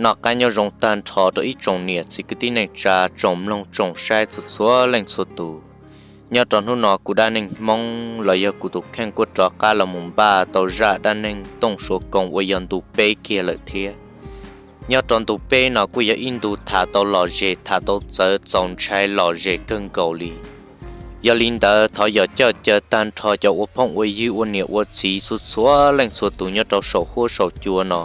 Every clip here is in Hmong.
Noj qab nyob zoo tag nrho rau ib tsoom niam txiv kwv tij neej tsa, tsoom mloog tsoom saib txhua txhua leej txhua tus. Nyob rau hnub no kuv Dab Neeg Hmoob los yog kuv tus kheej kuj rov qab los mus npaj tau zaj dab neeg Tooj Suav Koo uas yog ntu peb kiag lawm thiab. Nyob rau ntu peb no kuj yog ib ntu tham tau lom zem, tham tau txawv txaus ntshai lom zem kawg nkaus li. Yog li ntawd thov yog coj caw tag nrho cov ua phooj ua ywg ua niam ua txiv txhua txhua leej txhua tus nyob rau saum huab saum cua no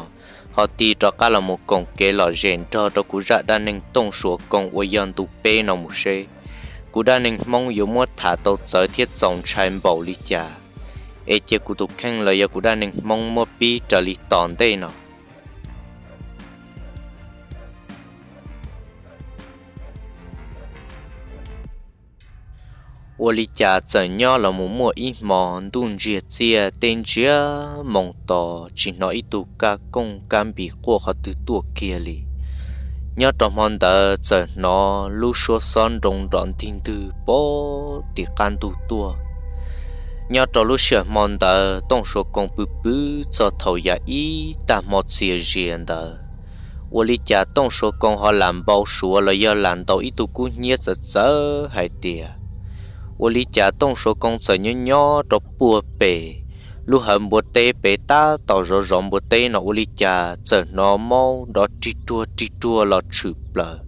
ho tig rov qab los mus koom kev lom zem nrog rau kuv zaj dab neeg Tooj Suav Koo uas yog ntu peb no mus seb kuv Dab Neeg Hmoob yuav muab tham tau txawv thiab txaus ntshai npaum li cas. Es cia kuv tus kheej los yog kuv Dab Neeg Hmoob muab pib raws li tom ntej no. Ua li cas txawm nyob los mus muaj ib hmo ntuj ntsiag txiaj teb ntsiag moos to, tsis hnov ib tug kab kooj kab npis quaj qhov twg tuaj kiag li. Nyob rau hmo ntawd txawm hnov lub suab xob nroo nrov ntig ntwg pem tim qab ntug tuaj. Nyob rau lub sij hawm hmo ntawd Tooj Suav Koo pw pw txog thaum yav ib tag hmo txias zias ntawd, ua li cas Tooj Suav Koo ho lam npau suav los yog lam ntaus ib tug kub hnyiab txawv txawv hais tias, ua li cas Tooj Suav Koo txawm nyob nyob rau puag pem lub hawv npua teb pem tab tom zov zov npua teb no ua li cas txawm hnov maub nrov rig ruag rig ruag los tshwm plaws.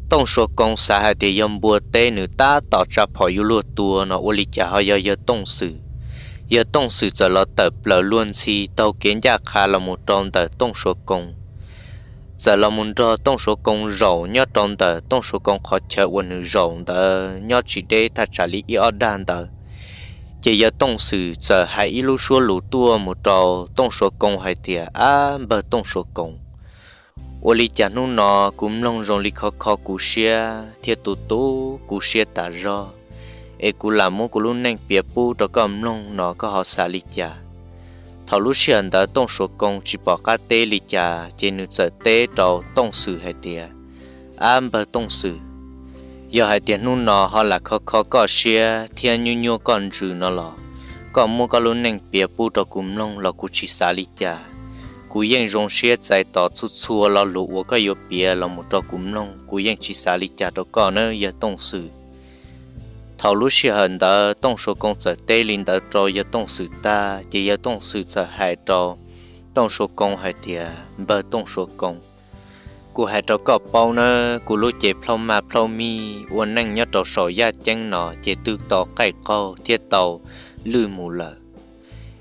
Tooj Suav Koo xav hais tias yog npua teb nws tab tom tsa phom yuav luag tua no ua li cas ho yog yawg Tooj Xwm. Yawg Tooj Xwm txawm los tawm plaws luag ntxhi taug kev ncaj qha los mus rau ntawm Tooj Suav Koo. Txawm los mus nrog Tooj Suav Koo zaum nyob rau ntawm Tooj Suav Koo qhov chaw uas nws zaum ntawd nyob tsis deb thaj tsam li ib ob dag ntawd. Ces yawg Tooj Xwm txawm hais ib lub suab lus tuaj mus rau Tooj Suav Koo hais tias, Ab npawg Tooj Suav Koo, ua li cas hnub no kuv mloog zoo li kho kho kuv siab thiab tu tu kuv siab tas zog, es kuv lam muab kuv lub neej piav pub rau koj mloog no koj ho xav li cas? Thaum lub sij hawm ntawd Tooj Suav Koo tsis pom qab teb li cas ces nws txawm teb rau Tooj Xwm hais tias, Ab npawg Tooj Xwm, yog hais tias hnub no ho lam kho kho koj siab thiab nyuaj nyuaj koj ntsws no los, koj muab koj lub neej piav pub rau kuv mloog los kuv tsis xav li cas. Kuv yeej zoo siab txais tos txhua txhua lo lus uas koj yuav piav los mus rau kuv mloog, kuv yeej tsis xav li cas rau koj nawb yawg Tooj Xwm. Thaum lub sij hawm ntawd Tooj Suav Koo txawm teb li ntawd rau yawg Tooj Xwm tag ces yawg Tooj Xwm txawm hais rau Tooj Suav Koo hais tias, Npawg Tooj Suav Koo, kuv hais rau koj paub nawb, kuv lub cev plhaub maj plhaub mij ua neej nyob rau saum yaj ceeb no ces twb tau qaij qaug thiab tau lwj mus lawm.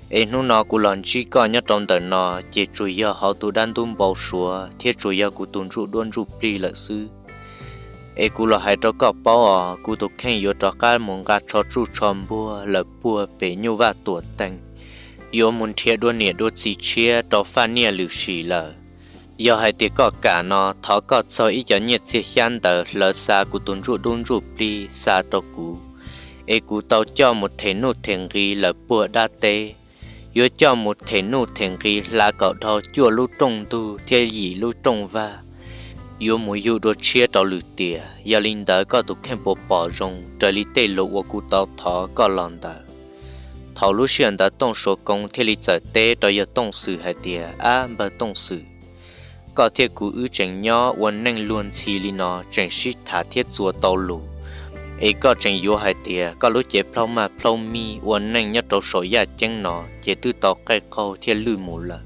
Es hnub no kuv los ntsib koj nyob rau ntawm no ces tsuas yog hauv tus dab ntub npau suav thiab tsuas yog kuv tus ntsuj duab ntsuj plig lawm xwb. Es kuv los hais rau koj paub os, kuv tus kheej yuav rov qab mus nqa tsho tsuj tsho npuag lawm puag pem Nyuj Vaj Tuam Teej, yuav mus nrhiav dua niam dua txiv tshiab rau faj niaj lwm sim lawm. Yog hais tias koj kam no thov koj txog ib co nyiaj txiag xyab ntawv hlawv xa kuv tus ntsuj duab ntsuj plig xa rau kuv, es kuv tau coj mus them nuj them nqi lawm puag dab teb. Yuav coj mus them nuj them nqi hla kom dhau cuaj lub rooj ntug thiab yim lub rooj vag, yuav mus yug dua tshiab rau lwm tiam. Yog li ntawd koj tus kheej puas pom zoo raws li tej lus uas kuv tau thov koj los ntawd? Thaum lub sij hawm ntawd Tooj Suav Koo thiaj li txawm teb rau yawg Tooj Xwm hais tias, Ab npawg Tooj Xwm, koj thiab kuv wb tseem nyob ua neej luag ntxhi li no tseem sib tham thiab txuas tau lus, es koj tseem yuav hais tias koj lub cev plhaub maj plhaub mij ua neej nyob rau saum yaj ceeb no ces twb tau qaij qaug thiab lwj mus lawm.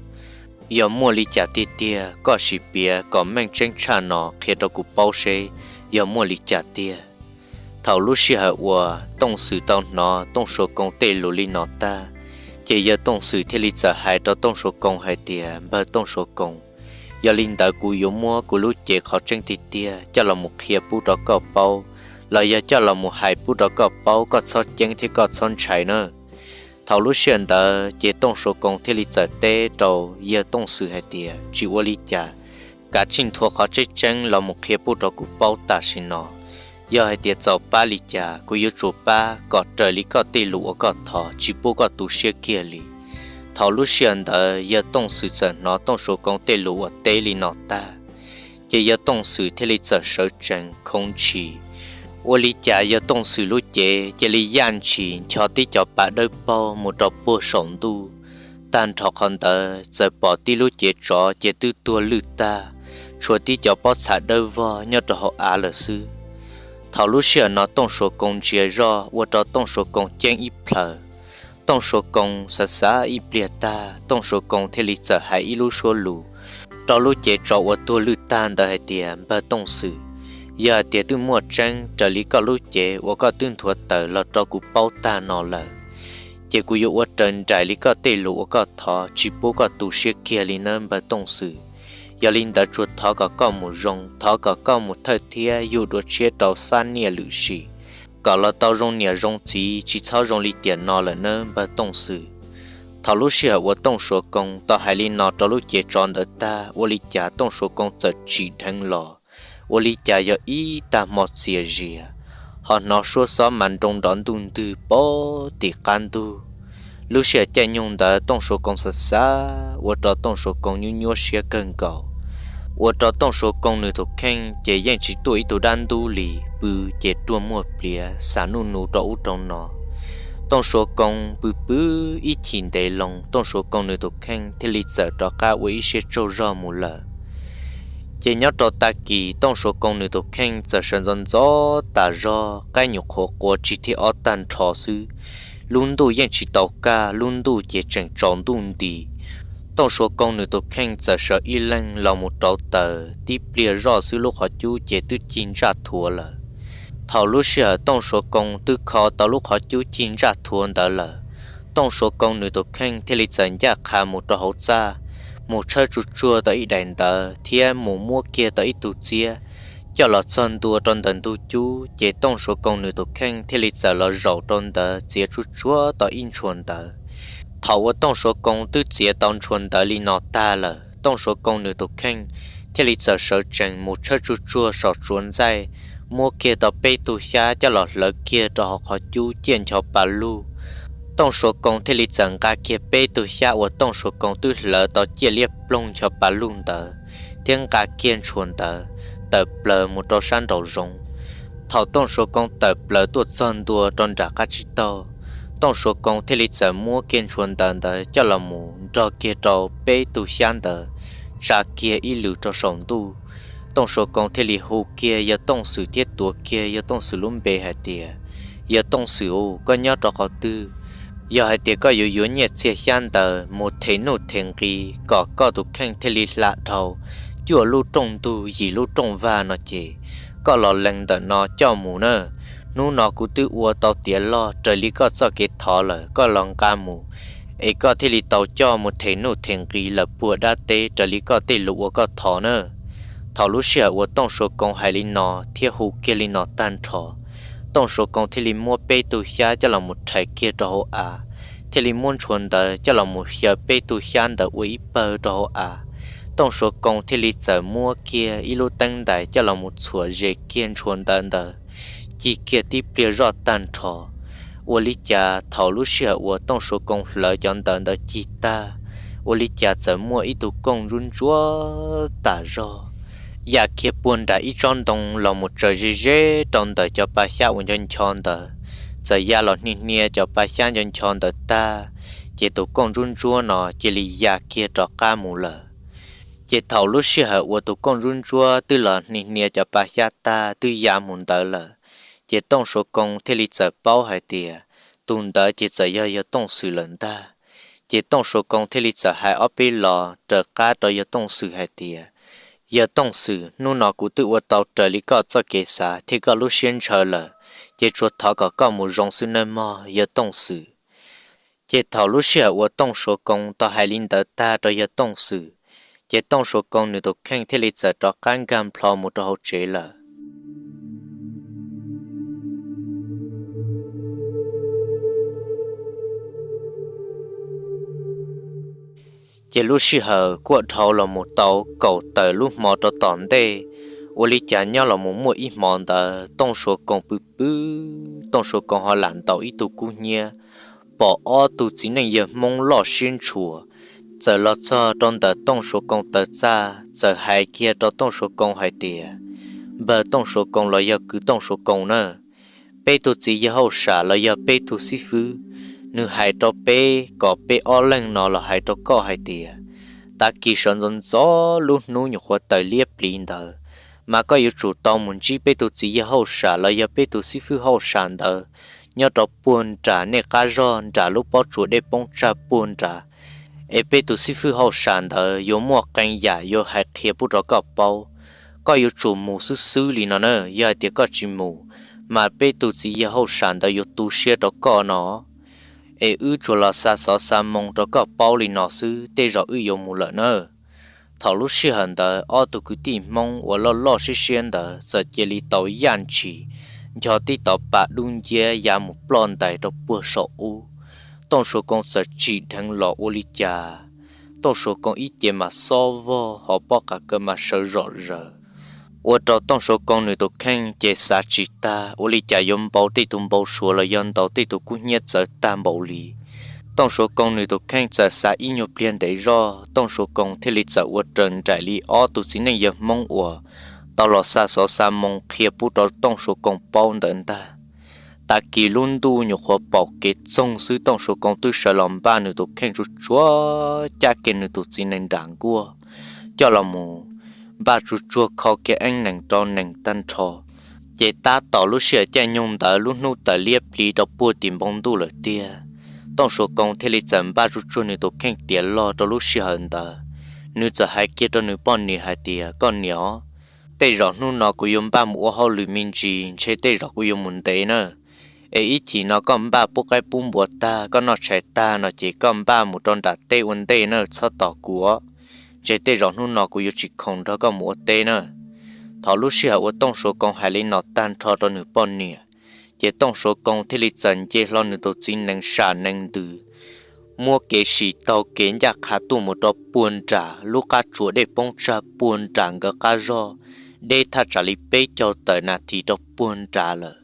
Yog muaj li cas tiag tiag koj sim piav kom meej tseeb tshaj no qhia rau kuv paub seb yog muaj li cas tiag. Thaum lub sij hawm uas Tooj Xwm tau hnov Tooj Suav Koo tej lus li no tag, ces yawg Tooj Xwm thiaj li txawm hais rau Tooj Suav Koo hais tias, Npawg Tooj Suav Koo, yog li ntawd kuv yuav muab kuv lub cev qhov tseeb tiag tiag coj los mus qhia pub rau koj paub, los yog coj los mus hais pub rau koj paub, koj txhob ceeb thiab koj txhob ntshai na. Thaum lub sij hawm ntawd ces Tooj Suav Koo thiaj li txawm teb rau yawg Tooj Xwm hais tias, Tsis ua li cas, kav tsij nthuav qhov tseeb tseeb los mus qhia pub rau kuv paub tam sim no. Yog hais tias txaus pab li cas kuv yuav tsuas pab kom raws li koj tej lus uas koj thov, tsis pub koj tu siab kiag li. Thaum lub sij hawm ntawd yawg Tooj Xwm txawm hnov Tooj Suav Koo tej lus uas teb li no tag, ces yawg Tooj Xwm thiaj li txawm sawv tsees khoov ntshis. Ua li cas yawg Tooj Xwm lub cev cia li yaj ntshis ncho tib cov pas dawb paug mus rau puag saum ntuj. Tag nrho qhov ntawd txawm pom tib lub cev tsov ces twb tuag lwj tag, tshuav tib cov pob txha dawb vog nyob rau hauv av lawm xwb. Thaum lub sij hawm no Tooj Suav Koo ntsia zoj ua rau Tooj Suav Koo ceeb ib plhaws. Tooj Suav Koo xav xav ib pliag tag, Tooj Suav Koo thiaj li txawm hais ib lub suab lus rau lub cev tsov uas tuag lwj tag ntawd hais tias, Npawg Tooj Xwm, yog hais tias twb muaj tseeb raws li koj lub cev uas koj twb nthuav tawm los rau kuv paub tag no lawm, ces kuv yuav ua raws nraim li koj tej lus uas koj thov, tsis pub koj tu siab kiag li nawb npawg Tooj Xwm. Yog li ntawd tsuas thov kom koj mus zoo, thov kom koj mus thawj thiab yug dua tshiab rau fab niaj lwm sim, kom los tau zoo niam zoo txiv, tsis txhob zoo li tiam no lawm nawb npawg Tooj Xwm. Thaum lub sij hawm uas Tooj Suav Koo tau hais li no rau lub cev tsov ntawd tag, ua li cas Tooj Suav Koo txawm tsim dheev los, ua li cas yog ib tag hmo txias zias, ho hnov suab xob mas nroo nrov ntuj ntwg pem tim qab ntug. Lub sij hawm caij nyoog ntawd Tooj Suav Koo xav xav ua rau Tooj Suav Koo nyuaj nyuaj siab kawg nkaus, ua rau Tooj Suav Koo nws tus kheej ces yeej tsis tuaj ib tug dab ntub li, pw ces ruaj muag pliav xav nuj nus rau ub rau no. Tooj Suav Koo pw pw ib chim ntev loo, Tooj Suav Koo nws tus kheej thiaj li txawm rov qab ua ib siab tsaug zog mus lawm. Ces nyob rau tag kis Tooj Suav Koo nws tus kheej txawm sawv ntxov ntxov tas zog, qaib nyuam qhuav qua tsig thib ob tag nrho xwb. Lub ntuj yeej tsis tau kaj, lub ntuj ces tseem tsaus ntuj nti. Tooj Suav Koo nws tus kheej txawm sawv ib leeg los mus rauv taws, tib pliag zoj xwb lub qhov cub ces twb cig ntsaj thuav lawm. Thaum lub sij hawm Tooj Suav Koo twb kho tau lub qhov cub cig ntsaj thuav ntawd lawm, Tooj Suav Koo nws tus kheej thiaj li txawm ncaj qha mus rau hauv txaj, mus tshawb tsuj tsuag tau ib daim ntawv thiab mus muab kiag tau ib tug txiab coj los txog ntua rau ntawm ntug cub, ces Tooj Suav Koo nws tus kheej thiaj li txawm los zaum rau ntawd txiav tsuj tsuag tau ib ntshua ntawv. Thaum uas Tooj Suav Koo twb txiav tau ntshua ntawv li no tag lawm, Tooj Suav Koo nws tus kheej thiaj li txawm sawv tsees mus tshawb tsuj tsuag saum tsuav ntxaij, muab kiag tau peb tug xyab coj los hlawv kiag rau hauv qhov cub ciaj ncho pa lug. Tooj Suav Koo thiaj li txawm nqa kiag peb tug xyab uas Tooj Suav Koo twb hlawv tau ciaj liab ploog ncho pa lug ntawd, thiab nqa kiag ntshua ntawv tawm plaws mus rau sab nraum zoov. Thaum Tooj Suav Koo tawm plaws tuaj txog ntua rau nram qab tsib taug, Tooj Suav Koo thiaj li txawm muab kiag ntshua ntawv ntawd coj los mus nrog kiag rau peb tug xyab ntawd tsa kiag ib lwm rau saum ntuj. Tooj Suav Koo thiaj li hu kiag Yawg Tooj Xwm thiab tuav kiag Yawg Tooj Xwm lub npe hais tias, Yawg Tooj Xwm, koj nyob rau qhov twg? Yog hais tias koj yuav yuav nyiaj txiag xyab ntawv mus them nuj them nqi kom koj tus kheej thiaj li hla dhau cuaj lub rooj ntug yim lub rooj vag no ces koj los lees ntawm no coj mus na. Hnub no kuv twb ua tau tiav log raws li koj txoj kev thov lawm, koj los nqa mus es koj thiaj li tau coj mus them nuj them nqi lawm puag dab teb raws li koj tej lus uas koj thov na. Thaum lub sij hawm uas Tooj Suav Koo hais li no thiab hu kiag li no tag nrho, Tooj Suav Koo thiaj li muab peb tug xyab coj los mus rhais kiag rau hauv av, thiaj li muab ntshua ntawv coj los mus xyaw peb tug xyab ntawd ua ib pawg rau hauv av. Tooj Suav Koo thiaj li txawm muab kiag ib lub teeb ntais coj los mus txhuam zes kiag ntshua ntawv ntawd, cig kiag tib pliag zoj tag nrho. Ua li cas thaum lub sij hawm uas Tooj Suav Koo hlawv cov ntawv ntawd cig tag, ua li cas txawm muaj ib tug kooj ntsuab ntsuab tas zog ya kiag puag nram ib tsob ntoo los mus tsaws ze ze rau ntawm cov pa xyab uas ncho ncho ntawd, txawm ya los hnia hnia cov pa xyab ncho ncho ntawd tag, ces tus kooj ntsuab ntsuab no cia li ya kiag rov qab mus lawm. Ces thaum lub sij hawm uas tus kooj ntsuab ntsuab twb los hnia hnia cov pa xyab tag twb ya mus ntawd lawm, ces Tooj Suav Koo thiaj li txawm paub hais tias tus ntawd ces txawm yog Yawg Tooj Xwm lawm ntag. Ces Tooj Suav Koo thiaj li txawm hais ob peb los raws qab rau Yawg Tooj Xwm hais tias, Yawg Tooj Xwm, hnub no kuv twb ua tau raws li koj txoj kev xav thiab koj lub siab ntshaw lawm, ces tsuas thov kom koj mus zoo xwb nawb mog Yawg Tooj Xwm. Ces thaum lub sij hawm uas Tooj Suav Koo tau hais li ntawd tag rau Yawg Tooj Xwm, ces Tooj Suav Koo nws tus kheej thiaj li txawm rov qab nkag nplho mus rau hauv tsev lawm. Ces lub sij hawm kuj dhau los mus tau kaum tawm lub hmo rau tom ntej, ua li cas nyob los mus muaj ib hmo ntawd Tooj Suav Koo pw pw, Tooj Suav Koo ho lam ntaus ib tug kub hnyiab, pom ob tug txiv neej yawg Hmoob loj siab ntshua txawm los txog rau ntawm Tooj Suav Koo taw txaj, txawm hais kiag rau Tooj Suav Koo hais tias, Npawg Tooj Suav Koo los yog kwv Tooj Suav Koo na, peb tug txiv yawg hauj sam los yog peb tug xib fwb, nws hais rau peb kom peb ob leeg no los hais rau koj hais tias, Tag kis sawv ntxov ntxov lub hnub nyuam qhuav tawm liab pliv ntawd, mas koj yuav tsum tau mus ntsib peb tus txiv yawg hauj sam los yog peb tus xib fwb hauj sam ntawd nyob rau puag nram nej qab zog nram lub pob tsuas dej poob tsag puag nrad. Es peb tus xib fwb hauj sam ntawd yuav muaj qee yam yuav hais qhia pub rau koj paub. Koj yuav tsum mus xwb xwb li no na, yog hais tias koj tsis mus, mas peb tus txiv yawg hauj sam ntawd yuav tu siab rau koj no. Es wb tsuas los xa xov xa moo rau koj paub li no xwb, tej zaum wb yuav mus lawm na. Thaum lub sij hawm ntawd ob tug kwv tij Hmoob uas loj loj siab siab ntawd txawm cia li tau yaj ntshis, ncho tib tauv pa dub nciab ya mus ploj ntais rau puag saum ub. Tooj Suav Koo txawm tsim dheev los ua li cas, Tooj Suav Koo ib ce mas xob vog hos pob qa kaw mas sawv zom zaws. Ua rau Tooj Suav Koo nws tus kheej ces xav tsis tag ua li cas yuav npau tej tus npau suav los yog ntaus tej tus kub hnyiab txawv tag npaum li. Tooj Suav Koo nws tus kheej txawm xav ib nyuag pliag ntev zog, Tooj Suav Koo thiaj li txawm ua raws nraim li ob tug txiv neej yawg Hmoob uas tau los xa xov xa moo qhia pub rau Tooj Suav Koo paub ntawd ntag. Tag kis lub ntuj nyuam qhuav paum kev txoog xwb, Tooj Suav Koo twb sawv los npaj nws tus kheej tsuag tsuag, cab kiag nws tus txiv nees nram nkuaj coj los mus npaj tsuag tsuag kho kiag eeb nees rau nees tag nrho. Ces tab tom lub sij hawm caij nyoog ntawd lub hnub tawm liab pliv rau puag tim npoo ntuj lawm tiag. Tooj Suav Koo thiaj li txawm npaj tsuag tsuag nws tus kheej tiav log rau lub sij hawm ntawd. Nws txawm hais kiag rau nws poj niam hais tias, Koj niam os, tej zaum hnub no kuv yuav npaj mus ua hauj lwm me ntsis, ntshe tej zaum kuv yuav mus ntev na. Es ib chim no koj npaj pub qaib pub npua tag, koj noj tshais tag no ces koj npaj mus rau nram teb ua ntej na, txhob tos kuv. Ntshe tej zaum hnub no kuv yuav tsis khoom nrog koj mus ua teb na. Thaum lub sij hawm uas Tooj Suav Koo hais li no tag nrho rau nws poj niam, ces Tooj Suav Koo thiaj li txawm nce hlo nws tus txiv nees sam nees ntws, muab kev sim taug kev ncaj qha tuaj mus rau puag nram lub qab tsuas dej poob tsag puag nram nkawd qab zog, deb thaj tsam li peb caug tawm nas this rau puag nrad lawm.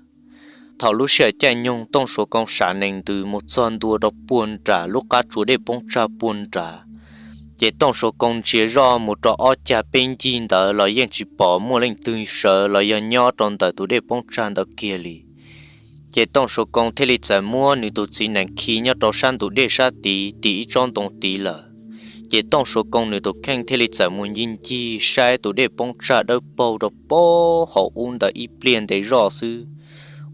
Thaum lub sij hawm caij nyoog Tooj Suav Koo sam nees ntws mus txog ntua rau puag nram lub qab tsuas dej poob tsag puag nrad, ces Tooj Suav Koo ntsia zoj mus rau ob cag peb ncig ntawd los yeej tsis pom muaj leej twg sawv los yog nyob rau ntawm tus dej poob tsag ntawd kiag li. Ces Tooj Suav Koo thiaj li txawm muab nws tus txiv nees khi nyob rau sab ntug dej sab tid tim ib tsob ntoo tid lawm. Ces Tooj Suav Koo nws tus kheej thiaj li txawm mus ncig ncig saib tus dej poob tsag dawb paug rau pob hauv ub ntawd ib pliag ntev zoj xwb,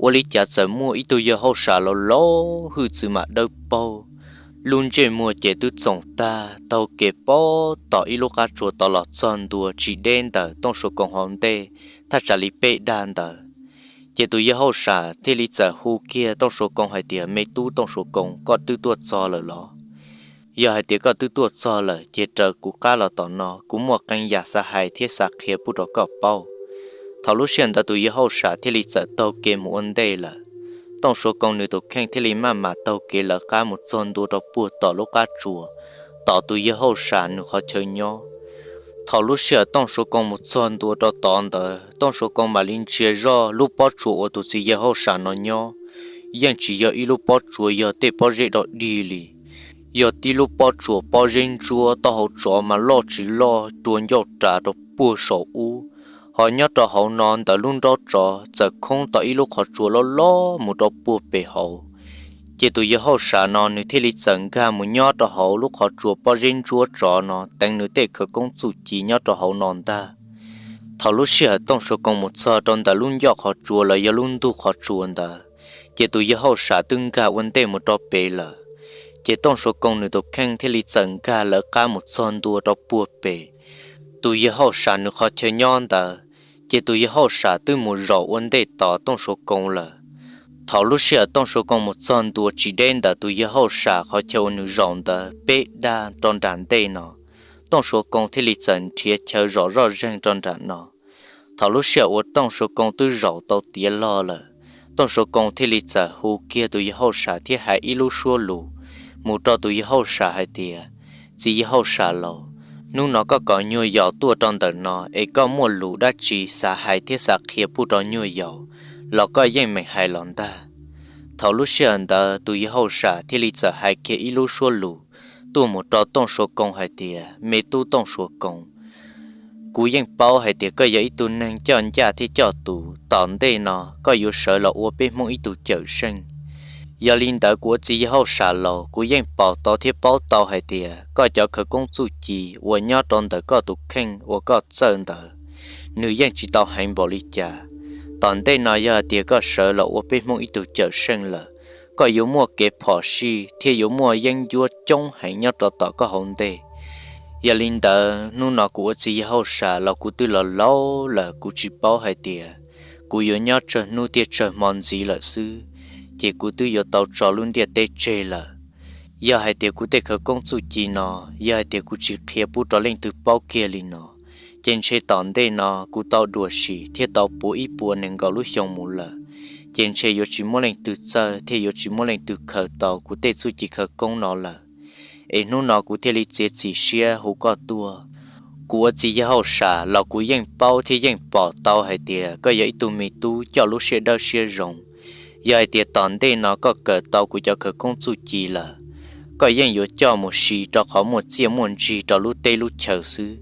ua li cas txawm muaj ib tug yawg hauj sam laus laus hwj txwv mas dawb paug, lub ntsej muag ces twb txoom tag taug kev pob tom ib lub qab tsuas tod los txog ntua tsis deb ntawm Tooj Suav Koo hauv ntej thaj tsam li peb dag ntawd. Ces tus yawg hauj sam thiaj li txawm hu kiag Tooj Suav Koo hais tias, Me tub Tooj Suav Koo, koj twb tuaj txog lawm los? Yog hais tias koj twb tuaj txog lawm ces raws kuv qab los tom no, kuv muaj qee yam xav hais thiab xav qhia pub rau koj paub. Thaum lub sij hawm ntawd tus yawg hauj sam thiaj li txawm taug kev mus ua ntej lawm. Tooj Suav Koo nws tus kheej thiaj li maj mam taug kev lawv qab mus txog ntua rau puag tom lub qab tsuas, tom tus yawg hauj sam nws qhov chaw nyob. Thaum lub sij hawm Tooj Suav Koo mus txog ntua rau tod ntawd, Tooj Suav Koo mam li ntsia zoj lub pob tsuas uas tus txiv yawg hauj sam no nyob, yeej tsis yog ib lub pob tsuas yog tej pob zeb dog dig li. Yog tib lub pob tsuas pob zeb ntsuab, taub hau tsov mas loj tsis loj rua ncauj ras rau puag saum ub. Ho nyob rau hauv no ntawm lub nraub tsov txawm khoob tau ib lub qhov tsua loj loj mus rau puag pem hauv. Ces tus yawg hauj sam no nws thiaj li txawm nkag mus nyob rau hauv lub qhov tsua pob zeb ntsuab tsov no teev nws tej khawv koob txuj ci nyob rau hauv no ntag. Thaum lub sij hawm Tooj Suav Koo mus txog rau ntawm lub ncauj qhov tsua los yog lub ntug qhov tsua ntawd, ces tus yawg hauj sam twb nkag ua ntej mus rau pem lawm. Ces Tooj Suav Koo nws tus kheej thiaj li txawm nkag lawv qab mus txog ntua rau puag pem tus yawg hauj sam nws qhov chaw nyob ntawd. Ces tus yawg hauj sam twb mus zaum ua ntej tos Tooj Suav Koo lawm. Thaum lub sij hawm Tooj Suav Koo mus txog ntua tsis deb ntawm tus yawg hauj sam qhov chaw uas nws zaum ntawd peb dag rau nram ntej no, Tooj Suav Koo thiaj li txawm nrhiav chaw zom zoj zeeg rau nram no. Thaum lub sij hawm uas Tooj Suav Koo twb zaum tau tiav log lawm, Tooj Suav Koo thiaj li txawm hu kiag tus yawg hauj sam thiab hais ib lub suab lus mus rau tus yawg hauj sam hais tias, Txiv yawg hauj sam laus, hnub no koj kom nyuag yaus tuaj rau ntawm no es koj muaj lus dab tsi xav hais thiab xav qhia pub rau nyuag yaus los koj yeej meem hais los ntag. Thaum lub sij hawm ntawd tus yawg hauj sam thiaj li txawm hais kiag ib lub suab lus tuaj mus rau Tooj Suav Koo hais tias, Me tub Tooj Suav Koo, kuv yeej paub hais tias koj yog ib tug neeg coj ncaj thiab coj tus, tom ntej no koj yuav sawv los ua peb Hmoob ib tug cawm seej. Yog li ntawd kuv ua txiv yawg hauj sam laus, kuv yeej pom tau thiab paub tau hais tias koj cov khawv koob txuj ci uas nyob rau ntawm koj tus kheej uas koj txawj ntawd, nws yeej tsis tau heev npaum li cas. Tom ntej no yog hais tias koj sawv los ua peb Hmoob ib tug cawm seej lawm, koj yuav muaj kev phom sij thiab yuav muaj yeeb ncuab coob heev nyob rau tom koj hauv ntej. Yog li ntawd hnub no kuv ua txiv yawg hauj sam los kuv twb los laus lawm, kuv tsis paub hais tias kuv yuav nyob tsawg hnub thiab tsawg hmo ntxiv lawm xwb, ces kuv twb yuav tau tso lub ntiaj teb tseg lawm. Yog hais tias kuv tej khawv koob txuj ci no, yog hais tias kuv tsis qhia pub rau leej twg paub kiag li no, ces ntshe tom ntej no kuv tau dua si thiab tau puv ib puas nees nkaum lub xyoo mus lawm, ces ntshe yuav tsis muaj leej twg txawj thiab yuav tsis muaj leej twg khaws tau kuv tej txuj ci khawv koob no lawm. Es hnub no kuv thiaj li txiav txim siab hu koj tuaj. Kuv ua txiv yawg hauj sam los kuv yeej paub thiab yeej pom tau hais tias koj yog ib tug me tub coj lub siab dawb siab zoo. Yog hais tias tom ntej no koj kawm tau kuv cov khawv koob txuj ci lawm, koj yeej yuav coj mus siv rau qhov muaj txiaj muaj ntsig rau lub teb lub chaw xwb.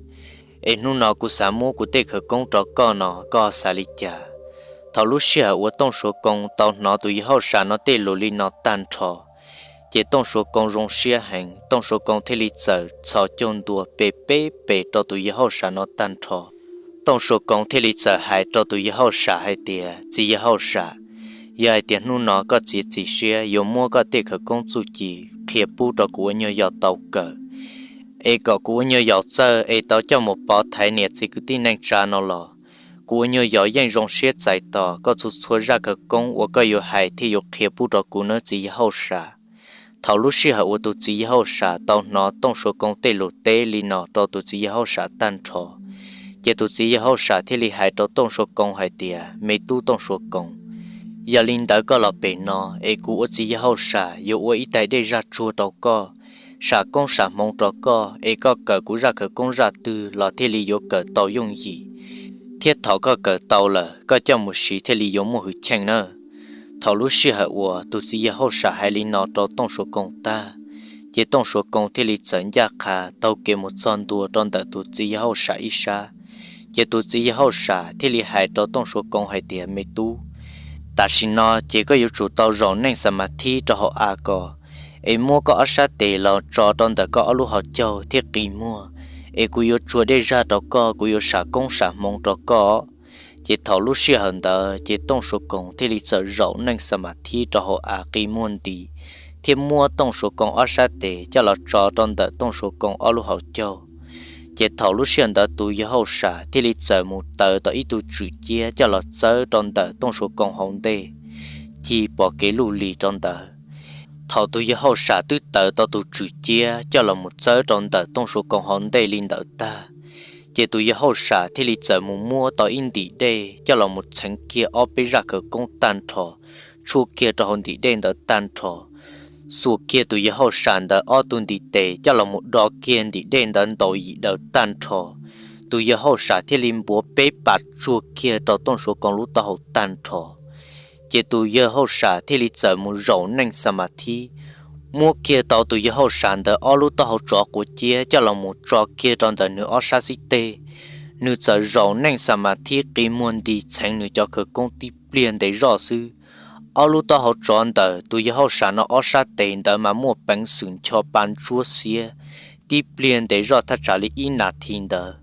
Es hnub no kuv xav muab kuv tej khawv koob rau koj no, koj xav li cas? Thaum lub sij hawm uas Tooj Suav Koos tau hnov tus yawg hauj sam no tej lus li no tag nrho, ces Tooj Suav Koos zoo siab heev, Tooj Suav Koos thiaj li txawm txhos caug ntua pe peb pes rau tus yawg hauj sam no tag nrho. Tooj Suav Koos thiaj li txawm hais rau tus yawg hauj sam hais tias, txiv yawg hauj sam, yog hais tias hnub no koj txiav txim siab yuav muab koj tej khawv koob txuj ci qhia pub rau kuv ua nyuag yaus tau kawm, es kom kuv ua nyuag yaus txawj es tau coj mus pov thaiv niam txiv kwv tij neej tsa no los, kuv ua nyuag yaus yeej zoo siab txais tos koj txhua txhua zaj khawv koob uas koj yuav hais thiab yuav qhia pub rau kuv nawb txiv yawg hauj sam. Thaum lub sij hawm uas tus txiv yawg hauj sam tau hnov Tooj Suav Koos tej lus teb li no rau tus txiv yawg hauj sam tag nrho, ces tus txiv yawg hauj sam thiaj li hais rau Tooj Suav Koos hais tias, me tub Tooj Suav Koos, yog li ntawd koj los pem no es kuv ua txiv yawg hauj sam yuav ua ib tais dej zaj tsuag rau koj, sam koob sam hmoov rau koj, es koj kawm kuv zaj khawv koob zaj twg los thiaj li yuav kawm tau yooj yim, thiab thaum koj kawm tau lawm koj coj mus siv thiaj li yuav muaj hwj chim nawb. Thaum lub sij hawm uas tus txiv yawg hauj sam hais li no rau Tooj Suav Koos tag, ces Tooj Suav Koos thiaj li txawm ncaj qha taug kev mus txog ntua rau ntawm tus txiv yawg hauj sam ib sab. Ces tus txiv yawg hauj sam thiaj li hais rau Tooj Suav Koos hais tias, me tub, tam sim no ces koj yuav tsum tau zaum neej xa mas thib rau hauv av ko, es muab koj ob sab tes los tso rau ntawm koj ob lub hauv caug thiab qi muag, es kuv yuav tsuag dej zaj rau koj, kuv yuav sam koob sam hmoov rau koj. Ces thaum lub sij hawm ntawd ces Tooj Suav Koos thiaj li txawm zaum neej xa mas thib rau hauv av qi muag nti, thiab muab Tooj Suav Koos ob sab tes coj los tso rau ntawm Tooj Suav Koos ob lub hauv caug. Ces thaum lub sij hawm ntawd tus yawg hauj sam thiaj li txawm mus taws tau ib tug tswm ciab coj los txawb rau ntawm Tooj Suav Koos hauv ntej, ci pom kev luj li rau ntawd. Thaum tus yawg hauj sam twb taws tau tus tswm ciab coj los mus txawb rau ntawm Tooj Suav Koos hauv ntej li ntawd tag, ces tus yawg hauj sam thiaj li txawm mus muab tau ib ntim dej coj los mus txheev kiag ob peb zaj khawv koob tag nrho, tshuaj kiag rau hauv ntim dej ntawd tag nrho, xuas kiag tus yawg hauj sam ntawd ob tug ntiv tes coj los mus do kiag ntim dej ntawd ntaus yim daws tag nrho. Tus yawg hauj sam thiaj li npuav peb pas tsuag kiag rau Tooj Suav Koos lub taub hau tag nrho. Ces tus yawg hauj sam thiaj li txawm mus zaum neej xa mas thib, muab kiag tau tus yawg hauj sam ntawd ob lub taub hau tsov quav ciab coj los mus tso kiag rau ntawm nws ob sab xib teg. Nws txawm zaum neej xa mas thib qi muag nti txheev nws cov khawv koob tib pliag ntev zoj xwb, ob lub taub hau tsov ntawm tus yawg hauj sam no ob sab tes ntawd mas muaj peev xwm ncho pa ntsuab xiab tib pliag ntev zoj thaj tsam li ib nas this ntawd.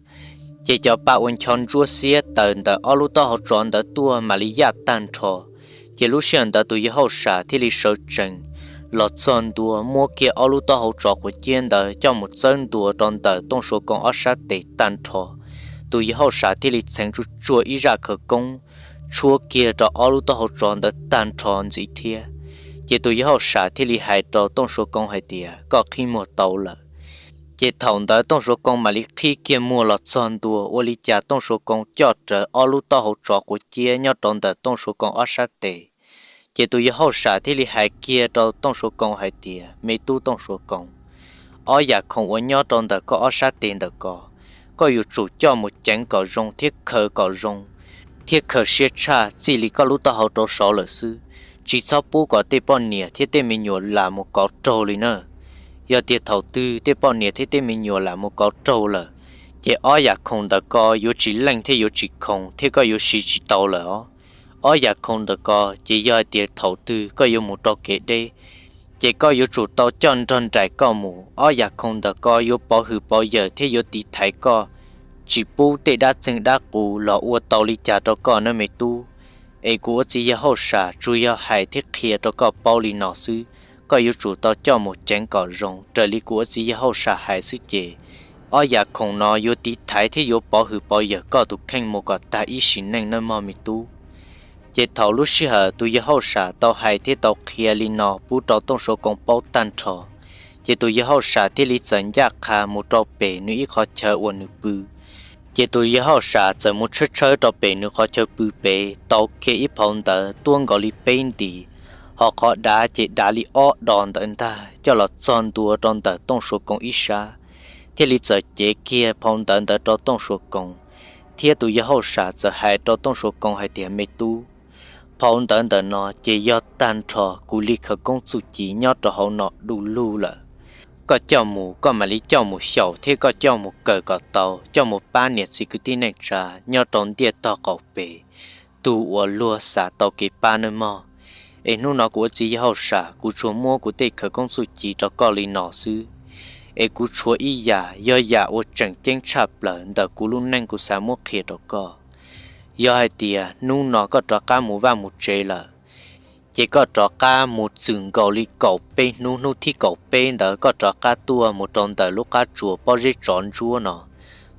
Ces cov pa uas ncho ntsuab xiab tawm ntawm ob lub taub hau tsov ntawd tuaj mam li yaj tag nrho. Ces lub sij hawm ntawd tus yawg hauj sam thiaj li sawv tsees los txog ntua muab kiag ob lub taub hau tsov quav ciab ntawd coj mus txawb ntua rau ntawm Tooj Suav Koos ob sab tes tag nrho. Tus yawg hauj sam thiaj li txheev tsuj tsuaj ib zaj khawv koob tshuab kiag rau ob lub taub hau tsov ntawd tag nrho ntxiv thiab. Ces tus yawg hauj sam thiaj li hais rau Tooj Suav Koos hais tias, koj qhib muag tau lawm. Ces thaum ntawd Tooj Suav Koos mam li qhib kiag muag los txog ntua, ua li cas Tooj Suav Koos coj rawv ob lub taub hau tsov quav ciab nyob rau ntawm Tooj Suav Koos ob sab tes. Ces tus yawg hauj sam thiaj li hais kiag rau Tooj Suav Koos hais tias, me tub Tooj Suav Koos, ob yam khoom uas nyob rau ntawm koj ob sab tes ntawm ko, koj yuav tsum coj mus ceev kom zoo thiab khaws kom zoo, thiab khaws siab tshaj txij li koj lub taub hau rau saud lawm xwb. Tsis txhob pub kom tej poj niam thiab tej me nyuam lam mus kov raug li na. Yog tias thaum twg tej poj niam thiab tej me nyuam lam mus kov raug lawm, ces ob yam khoom ntawm ko yuav tsis leej thiab yuav tsis khoom thiab koj yuav siv tsis tau lawm os. Ob yam khoom ntawm ko ces yog hais tias thaum twg koj yuav mus rau kev deb, ces koj yuav tsum tau coj nrog nraim koj mus. Ob yam khoom ntawm ko yuav pov hwm pov yawm thiab yuav tiv thaiv koj, tsis pub tej dab txeeg dab qus los ua tau li cas rau koj nawb me tub. Es kuv ua txiv yawg hauj sam tsuas yog hais thiab qhia rau koj paub li no xwb, koj yuav tsum tau coj mus ceev kom zoo raws li kuv ua txiv yawg hauj sam hais xwb ces ob yam khoom no yuav tiv thaiv thiab yuav pov hwm pov yawm koj tus kheej mus kom tag ib sim neej nawb mog me tub. Ces thaum lub sij hawm tus yawg hauj sam tau hais thiab tau qhia li no pub rau Tooj Suav Koos paub tag nrho, ces tus yawg hauj sam thiaj li txawm ncaj qha mus rau pem nws ib qhov chaw uas nws pw. Ces tus yawg hauj sam txawm mus tshawb tshawb rau pem nws qhov chaw pw pem tau kiag ib phau ntawv tuab nkaus li peb ntiv, ho qhov dav ces dav li ob do ntawd ntag coj los txog ntua rau ntawm Tooj Suav Koos ib sab, thiaj li txawm cev kiag phau ntawv ntawd rau Tooj Suav Koos, thiab tus yawg hauj sam txawm hais rau Tooj Suav Koos hais tias, Me tub, phau ntawv ntawm no ces yog tag nrho kuv li khawv koob txuj ci nyob rau hauv no du lug lawm. Koj coj mus, koj mam li coj mus xyaum thiab koj coj mus kawm kom tau, coj mus pab niam txiv kwv tij neej tsa nyob rau ntiaj tog qaum pem, tus uas luag xav tau kev pab nawb mog. Es hnub no kuv ua txiv yawg hauj sam kuv tsuas muab kuv tej khawv koob txuj ci rau koj li no xwb. Es kuv tshuav ib yam yog yam uas tseem ceeb tshaj plaws ntawm kuv lub neej kuv xav muab qhia rau koj. Yog hais tias hnub no koj rov qab mus vaj mus tsev lawm, ces koj rov qab mus txwm nkaus li kaum peb hnub, hnub thib kaum peb ntawd koj rov qab tuaj mus rau ntawm lub qab tsuas pob zeb tsov ntsuab no,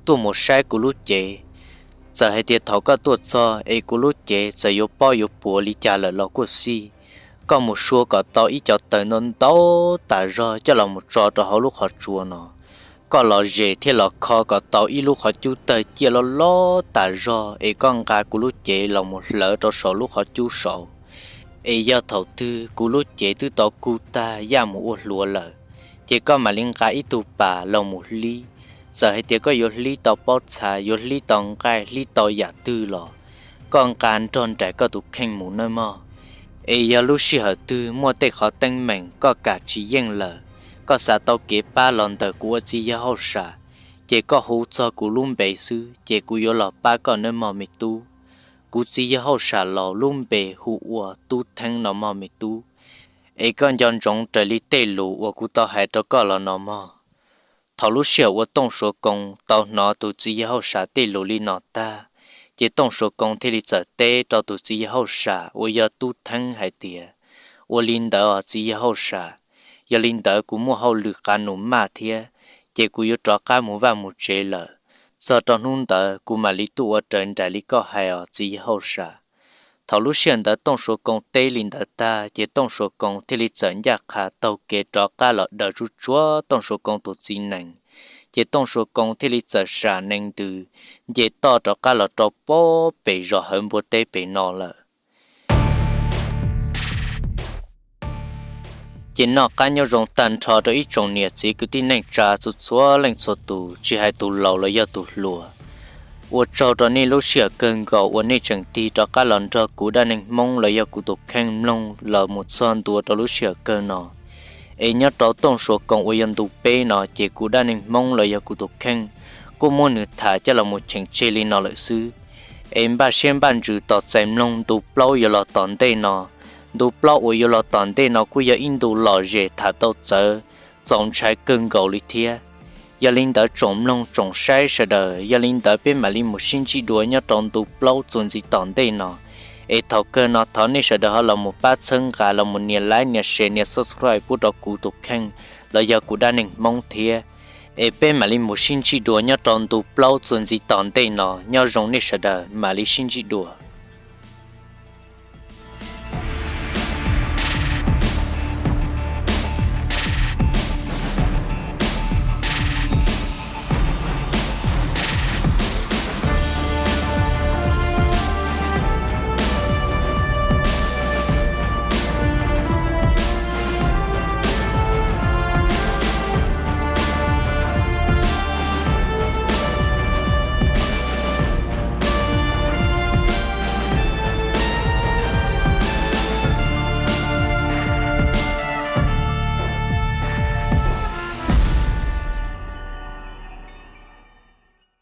tuaj mus saib kuv lub cev. Txawm hais tias thaum koj tuaj txog es kuv lub cev txawm yuav pob yuav puav li cas lawm los kuj xij, koj mus sua kom tau ib co taws ntau ntau tas zog coj los mus tso rau hauv lub qhov tsua no. Koj los zes thiaj los kho kom tau ib lub qhov cub tawg ciaj loj loj tas zog es koj nqa kuv lub cev los mus hlawv rau saum lub qhov cub saud. Es yog thaum twg kuv lub cev twb tau kub tag yaj mus ua hluav lawm, ces koj mam li nqa ib tug pas los mus hlib. Txawm hais tias koj yuav hlib tau pob txha, yuav hlib tau nqaij, hlib tau yam twg los koj nqa nrog nraim koj tus kheej mus nawb mog. Es yog lub sij hawm twg muaj tej qhov teeb meem koj kam tsis yeej lawm, koj xav tau kev pab los ntawm kuv ua txiv yawg hauj sam, ces koj hu txog kuv lub npe xwb ces kuv yuav los pab koj nawb mog me tub. Kuv txiv yawg hauj sam laus lub npe hu ua Tub Theeb no mog me tub. Es koj nco ntsoov raws li tej lus uas kuv tau hais rau koj los no mog. Thaum lub sij hawm uas Tooj Suav Koos tau hnov tus txiv yawg hauj sam tej lus li no tag, ces Tooj Suav Koos thiaj li txawm teb rau tus txiv yawg hauj sam uas yog Tub Theeb hais tias, Ua li ntawd os txiv yawg hauj sam, yog li ntawd kuv muaj hauj lwm qab nus maj thiab, ces kuv yuav rov qab mus vaj mus tsev lawm. Txog rau hnub ntawd kuv mam li tuaj ua raws nraim li koj hais os txiv yawg hauj sam. Thaum lub sij hawm ntawd Tooj Suav Koos teb li ntawd tag, ces Tooj Suav Koos thiaj li txawm ncaj qha taug kev rov qab los daws tsuj tsuav Tooj Suav Koos tus txiv nees. Ces Tooj Suav Koos thiaj li txawm sam nees ntws nce toj rov qab los rau pob pem zos Hawv Npua teb pem no lawm. Ces noj qab nyob zoo tag nrho rau ib tsoom niam txiv kwv tij neej tsa txhua txhua leej txhua tus, tsis hais tus laus los yog tus hluas. Ua tsaug rau nej lub sij hawm kawg nkaus uas nej tseem tig rov qab los nrog kuv Dab Neeg Hmoob los yog kuv tus kheej mloog los mus txog ntua rau lub sij hawm kawg no. Es nyob rau Tooj Suav Koos uas yog ntu peb no, ces kuv Dab Neeg Hmoob los yog kuv tus kheej kuj muab nws tham coj los mus cheem tseg li no lawm xwb. Es npaj siab npaj ntsws tos txais mloog ntu plaub yuav los tom ntej no. Ntu plaub uas yuav los tom ntej no kuj yog ib ntu lom zem tham tau txawv, txaus ntshai kawg nkaus li thiab. Yog li ntawd tsoom mloog tsoom saib sawv daws, yog li ntawd peb mam li mus sib ntsib dua nyob rau ntu plaub txuas ntxiv tom ntej no. Es thaum kawg no thov nej sawv daws ho los mus pab txhawb nqa los mus nias like, nias share, nias subscribe pub rau kuv tus kheej los yog kuv Dab Neeg Hmoob thiab. Es peb mam li mus sib ntsib dua nyob rau ntu plaub txuas ntxiv tom ntej no, nyob zoo nej sawv daws, mam li sib ntsib dua.